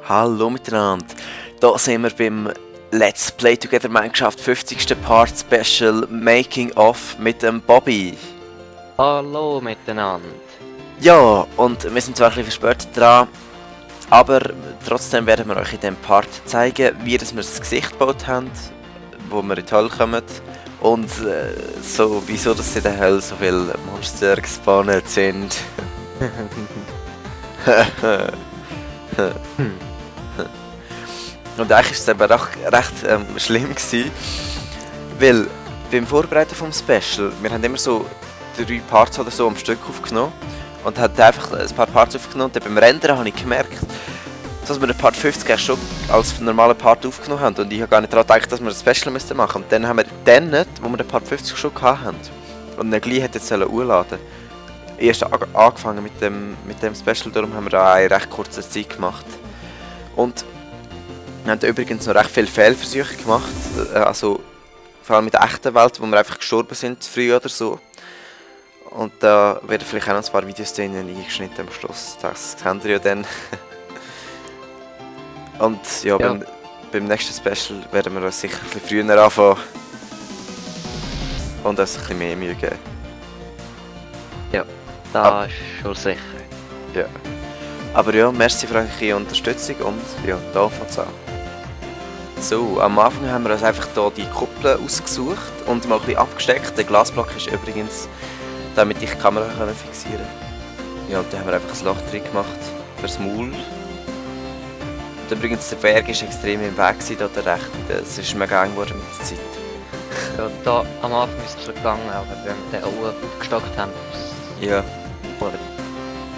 Hallo miteinander, hier sind wir beim Let's Play Together Minecraft 50. Part Special Making of mit dem Bobby. Hallo miteinander. Ja, und wir sind zwar ein bisschen verspätet dran, aber trotzdem werden wir euch in diesem Part zeigen, wie wir das Gesicht gebaut haben, wo wir in die Hölle kommen und so, wieso dass in der Hölle so viele Monster gespawnt sind. Und eigentlich war es aber recht schlimm gewesen, weil beim Vorbereiten vom Special, wir haben immer so 3 Parts oder so am Stück aufgenommen und haben einfach ein paar Parts aufgenommen und dann beim Rendern habe ich gemerkt, dass wir den Part 50 schon als normalen Part aufgenommen haben und ich habe gar nicht daran gedacht, dass wir ein Special machen müssen. Und dann haben wir dann, wo wir den Part 50 schon hatten und dann gleich jetzt hochladen, erst angefangen mit dem Special, darum haben wir da eine recht kurze Zeit gemacht. Und wir haben übrigens noch recht viele Fehlversuche gemacht, also vor allem mit der echten Welt, wo wir einfach gestorben sind, früh oder so. Und da werden vielleicht auch noch ein paar Videos drinnen eingeschnitten am Schluss, das kennt ihr ja dann. Und ja, ja. Beim nächsten Special werden wir uns sicher ein bisschen früher anfangen und uns ein bisschen mehr Mühe geben. Ja, das ist schon sicher. Ja. Aber ja, merci für eure Unterstützung und ja, da fängt's an. So, am Anfang haben wir uns einfach hier die Kuppel ausgesucht und mal ein bisschen abgesteckt. Der Glasblock ist übrigens, damit ich die Kamera fixieren kann. Ja, und dann haben wir einfach ein Loch drin gemacht fürs Maul. Und übrigens, der Berg war extrem im Weg hier der rechte. Es ist mega eng geworden mit der Zeit. Ja, da am Anfang ist es schon gegangen, aber wenn wir den auch aufgestockt haben, ja.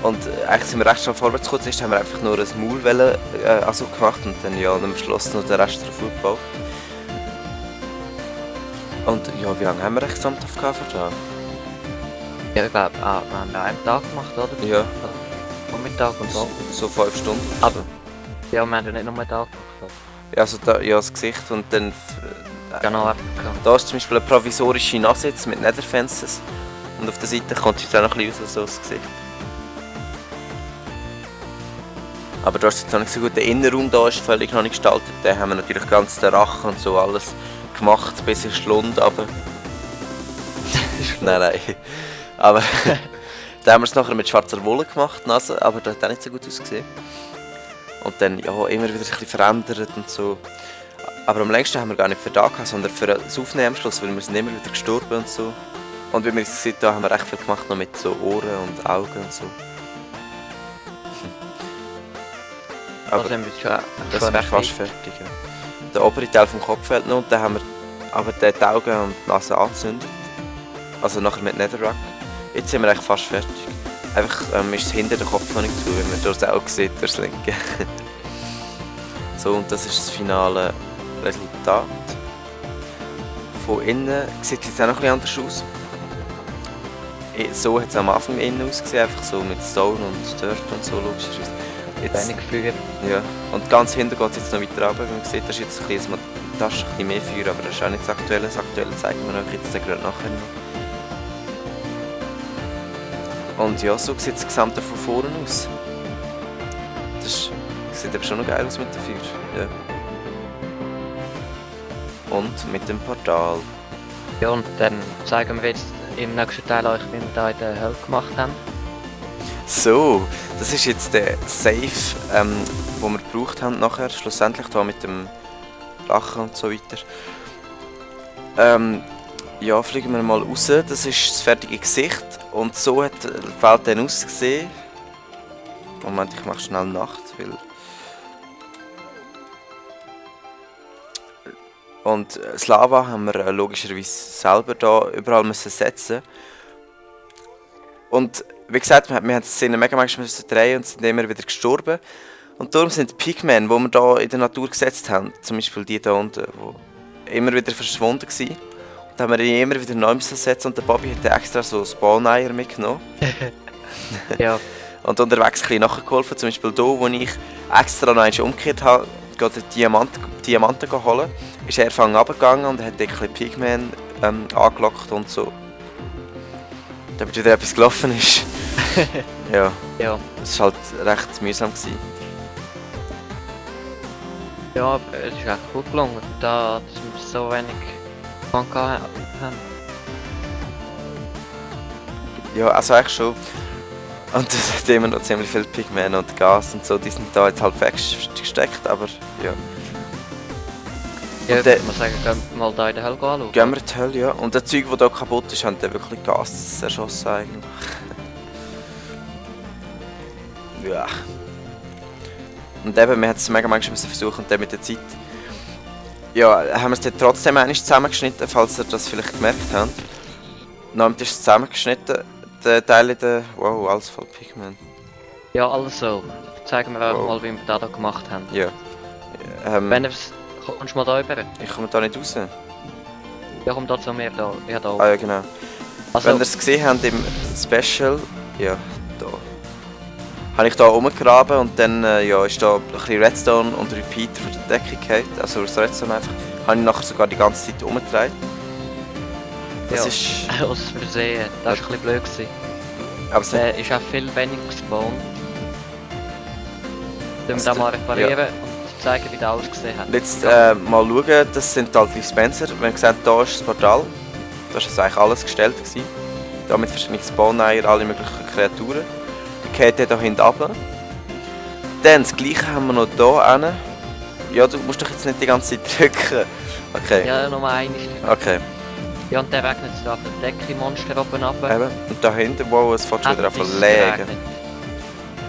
Und eigentlich sind wir recht schon vorwärts gekommen, haben wir einfach nur ein Maul gemacht und dann ja am Schluss noch den Rest drauf aufgebaut. Und ja, wie lange haben wir gesamt aufgehauen für da? Ja, ich glaube, wir haben einen Tag gemacht, oder? Ja. Vormittag und Abend. So 5 Stunden. Aber ja, wir haben ja nicht nur einen Tag gemacht. Oder? Ja, also da, ja, das Gesicht und dann... genau. Da ist zum Beispiel eine provisorische Nase jetzt mit Netherfences. Und auf der Seite kommt es jetzt auch noch ein bisschen raus, so das Gesicht. Aber da ist jetzt noch nicht so gut. Der Innenraum da ist völlig noch nicht gestaltet. Da haben wir natürlich ganz den Rachen und so alles gemacht, bis in Schlund, aber... nein. Aber da haben wir es nachher mit schwarzer Wolle gemacht, Nase, aber das hat auch nicht so gut ausgesehen. Und dann ja, immer wieder ein bisschen verändert und so. Aber am längsten haben wir gar nicht für da gehabt, sondern für das Aufnehmen am Schluss, weil wir sind immer wieder gestorben und so. Und wie wir gesehen haben, haben wir recht viel gemacht, noch mit so Ohren und Augen und so. Aber das ist fast fertig. Ja. Der obere Teil vom Kopf fehlt noch und dann haben wir aber die Augen und die Nase angezündet. Also nachher mit Netherrack. Jetzt sind wir eigentlich fast fertig. Einfach ist es hinter dem Kopf noch nicht zu, wenn man durch das Auge sieht, durchs Linke. So, und das ist das finale Resultat. Von innen sieht es jetzt auch noch ein bisschen anders aus. So hat es am Anfang innen ausgesehen, einfach so mit Stone und Dirt und so logischerweise. Jetzt, Feuer. Ja, und ganz hinten geht es jetzt noch weiter runter, wie man sieht, das ist jetzt ein bisschen mehr Feuer, aber das ist auch nicht das Aktuelle. Das Aktuelle zeigen wir euch jetzt gerade nachher noch. Und ja, so sieht das Gesamte von vorne aus. Das sieht aber schon noch geil aus mit dem Feuer. Ja. Und mit dem Portal. Ja, und dann zeigen wir jetzt im nächsten Teil euch, wie wir da in der Hölle gemacht haben. So, das ist jetzt der Safe, den wir gebraucht haben nachher, schlussendlich da mit dem Lachen und so weiter. Ja, fliegen wir mal raus, das ist das fertige Gesicht und so hat die Welt dann ausgesehen. Moment, ich mache schnell Nacht, weil... Und das Lava haben wir logischerweise selber da überall müssen setzen. Und wie gesagt, wir haben die Szene mega drehen und sind immer wieder gestorben. Und darum sind die Pigmen, die wir hier in der Natur gesetzt haben, zum Beispiel die hier unten, die immer wieder verschwunden waren. Und da haben wir die immer wieder neu setzen und der Bobby hat extra so Spawn-Eier mitgenommen. Ja. Und unterwegs ein bisschen nachgeholfen, zum Beispiel hier, wo ich extra noch einmal umgekehrt habe, den Diamanten holen, ist er fangen runtergegangen und hat ein bisschen Pigmen angelockt und so. Damit wieder etwas gelaufen ist. Ja. Das war halt recht mühsam gewesen. Ja, aber es ist echt gut gelungen, da dass wir so wenig Fun gehabt haben. Ja, also eigentlich schon. Und es hat immer noch ziemlich viel Pigment und Gas und so, die sind da jetzt halt weggesteckt, aber ja. Ja, Und ich würde mal sagen, gehen wir mal da in der Hölle anschauen. Gehen wir in die Hölle, ja. Und das Zeug, das hier kaputt ist, haben die wirklich Gas erschossen eigentlich. Ja. Und eben, wir haben es mega manchmal versuchen und dann mit der Zeit... Ja, haben wir es dann trotzdem einmal zusammengeschnitten, falls ihr das vielleicht gemerkt habt. Dann ist es zusammengeschnitten, der Teil in der... Wow, alles voll Pigment. Ja, alles so. Zeigen wir euch Wow. mal, wie wir das da gemacht haben. Ja. Wenn es kommst du mal da rüber? Ich komme da nicht raus. Ja, komm da zu mir, da. Ja, da. Ah ja, genau. Also, Wenn ihr es gesehen habt im Special, ja, da. Habe ich da rumgegraben und dann ja, ist da ein bisschen Redstone und Repeater für die Decke gefallen. Also das Redstone einfach. Habe ich nachher sogar die ganze Zeit umgedreht. Das Ja. ist... aus Versehen. Das war ein bisschen blöd gewesen. Aber es hat, Ist auch viel weniger gespawnt. Dann Also wir da mal ja. reparieren und zeigen, wie das ausgesehen hat. jetzt mal schauen, das sind halt die Dispenser. Wir haben gesehen, da ist das Portal. Da war also eigentlich alles gestellt gewesen. Da mit verschiedenen Spawn-Eier, alle möglichen Kreaturen. Die geht hier hinten runter. Dann das gleiche haben wir noch hier hinten. Ja, du musst doch jetzt nicht die ganze Zeit drücken. Okay. Ja, nochmal eine. Okay. Ja, und der regnet es da von der Decke Monster oben runter. Eben. Und da hinten, wow, es fährt schon wieder Hat an es legen. geregnet.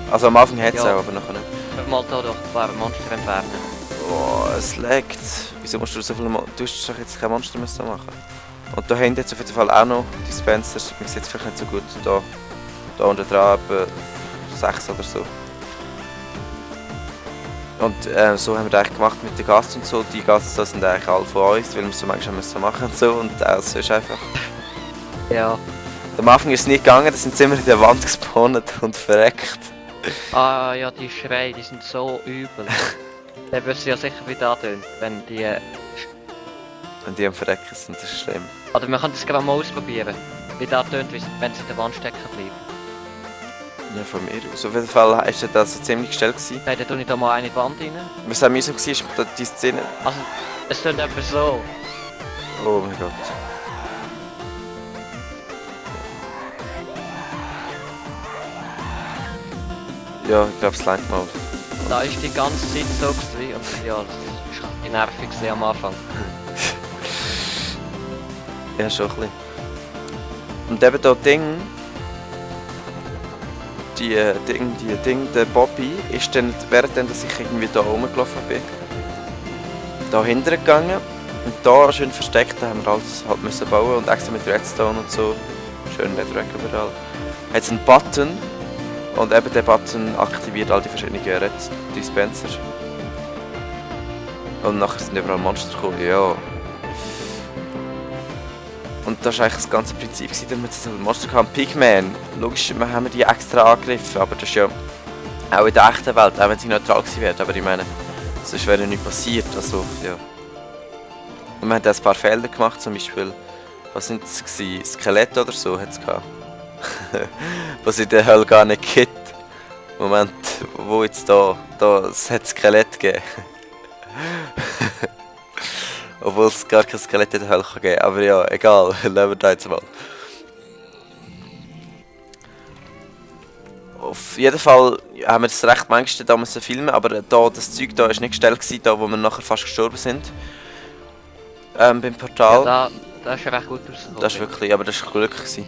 Also am Anfang hat es Ja. auch, aber nachher nicht. Wir mal da doch ein paar Monster entfernen. Oh, es legt. Wieso musst du so viele Du hast doch jetzt kein Monster mehr so machen. Und da hinten jetzt auf jeden Fall auch noch Dispensers. Man sieht es vielleicht nicht so gut. Da unten dran etwa 6 oder so. Und so haben wir das eigentlich gemacht mit den Gasts und so. Die Gasts das sind eigentlich alle von uns, weil wir es so manchmal müssen machen und so. Und das ist einfach... Ja. Am Anfang ist es nicht gegangen, da sind sie immer in der Wand gespawnt und verreckt. Ah ja, die Schreie, die sind so übel. Dann wirst du ja sicher wieder antönen, wenn die... Und die am Verrecken sind, das ist schlimm. Oder wir können das gerade mal ausprobieren. Wie das tönt, wenn sie in der Wand stecken bleiben. Ja, von mir aus. Auf jeden Fall war das so ziemlich gestellt gewesen. Nein, dann tue ich da mal eine in die Wand rein. Was auch mir so war, die Szene... Also, es tönt etwa so. Oh mein Gott. Ja, ich glaube, es langt mal. Da ist die ganze Zeit so gewesen und ja, das war ein bisschen nervig gewesen am Anfang. Ja, schon ein bisschen. Und eben da Ding... der Bobby ist dann, während dass ich irgendwie da rumgelaufen bin, da hinten gegangen und da schön versteckt, da haben wir alles halt müssen bauen und extra mit Redstone und so, schön Network überall. Hat es einen Button und eben der Button aktiviert all die verschiedenen Dispenser. Und nachher sind überall Monster gekommen, ja. Und das war eigentlich das ganze Prinzip, dass wir so Monster hatten. Pigman, logisch, wir haben die extra angegriffen, aber das ist ja auch in der echten Welt, auch wenn sie neutral gewesen wäre, aber ich meine, sonst wäre nichts passiert, also, ja. Und wir haben auch ein paar Fehler gemacht, zum Beispiel, was sind es gewesen? Skelett oder so hat es gehabt. Was in der Hölle gar nicht gibt. Moment, wo jetzt es hat Skelett gegeben. Obwohl es gar kein Skelett in der Hölle geben kann. Aber ja, egal, lassen wir da jetzt mal. Auf jeden Fall haben wir das recht manchmal da müssen filmen, aber da, das Zeug da ist nicht gestellt gewesen, da wo wir nachher fast gestorben sind. Beim Portal. Ja, das ist recht gut rausgekommen. Das ist wirklich, aber das war Glück gewesen.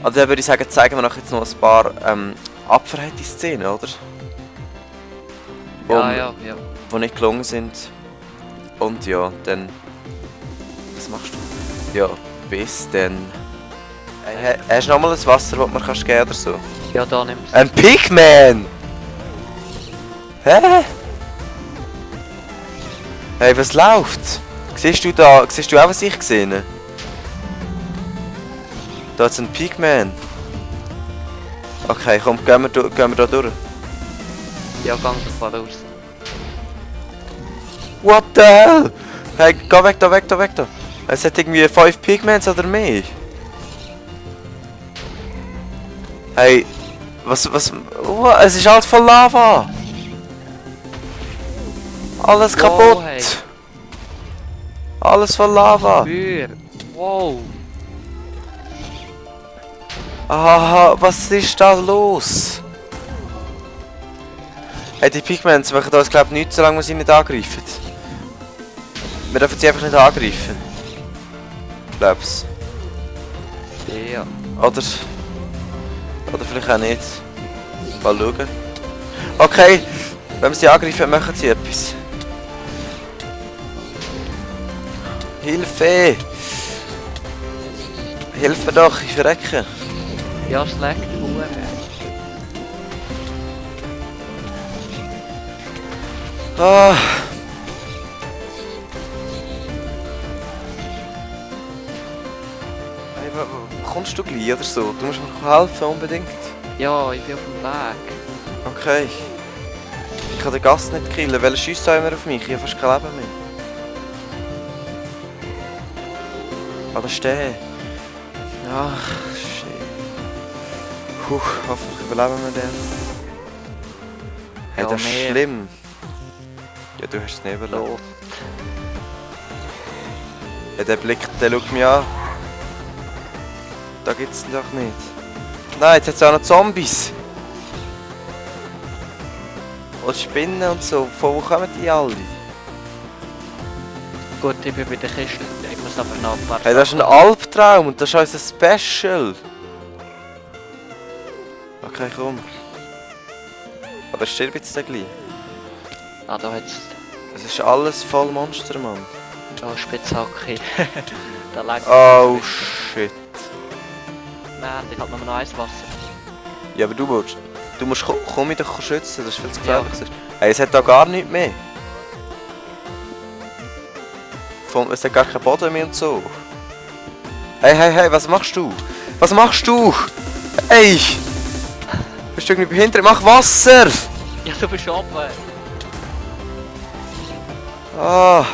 Also dann würde ich sagen, zeigen wir nachher jetzt noch ein paar abverheilte Szenen, oder? Ja. Die nicht gelungen sind. Und ja, dann... Was machst du? Ja, bis dann. Hast du nochmal ein Wasser, das du mir geben kannst oder so? Ja, da nimmst du. Ein Pigman! Hä? Hey, was läuft? Siehst du auch, was ich gesehen? Da ist ein Pigman. Okay, komm, gehen wir da durch. Ja, gang doch mal raus. What the hell? Hey, geh weg da. Es hat irgendwie 5 Pigments oder mehr. Hey, was, es ist halt voll Lava. Alles Wow, kaputt! hey. Alles voll Lava! Feuer! Wow! Aha, was ist da los? Hey, die Pigments machen uns glaube ich nichts, solange wir sie nicht angreifen. Wir dürfen sie einfach nicht angreifen. Glaub's. Ja. Oder vielleicht auch nicht. Mal schauen. Okay, wenn wir sie angreifen, machen sie etwas. Hilfe! Hilf mir doch, ich verrecke. Ja, es leckt Uhr. Ah. Hey, kommst du gleich oder so? Du musst mir helfen, unbedingt. Ja, ich bin auf dem Weg. Okay. Ich kann den Gast nicht killen, weil er schiesst immer auf mich. Ich habe fast kein Leben mehr. Ah, da ist der. Ach, shit. Puh, hoffentlich überleben wir den. Hey, Ja, das ist mehr. schlimm. Ja, du hast es nicht überlebt. Los. Ja, der schaut mich an. Da gibt's ihn doch nicht. Nein, jetzt hat es auch noch Zombies. Und Spinnen und so. Von wo kommen die alle? Gut, ich bin bei der Kiste. Ich muss aber noch ein paar Hey, das ist ein Sachen- Albtraum und das ist unser Special. Okay, komm. Aber stirb jetzt dann gleich. Ah, da hat's... Es ist alles voll Monster, Mann. Oh, Spitzhacke. Da lag... Oh, shit. Nein, ich hab noch eins Wasser. Ja, aber du musst komm mich doch schützen, das ist viel zu gefährlich. Ja. Hey, es hat da gar nichts mehr. Es hat gar keinen Boden mehr und so. Hey, was machst du? Was machst du? Hey! Bist du irgendwie behindert? Mach Wasser! Ja, du bist oben. Ah!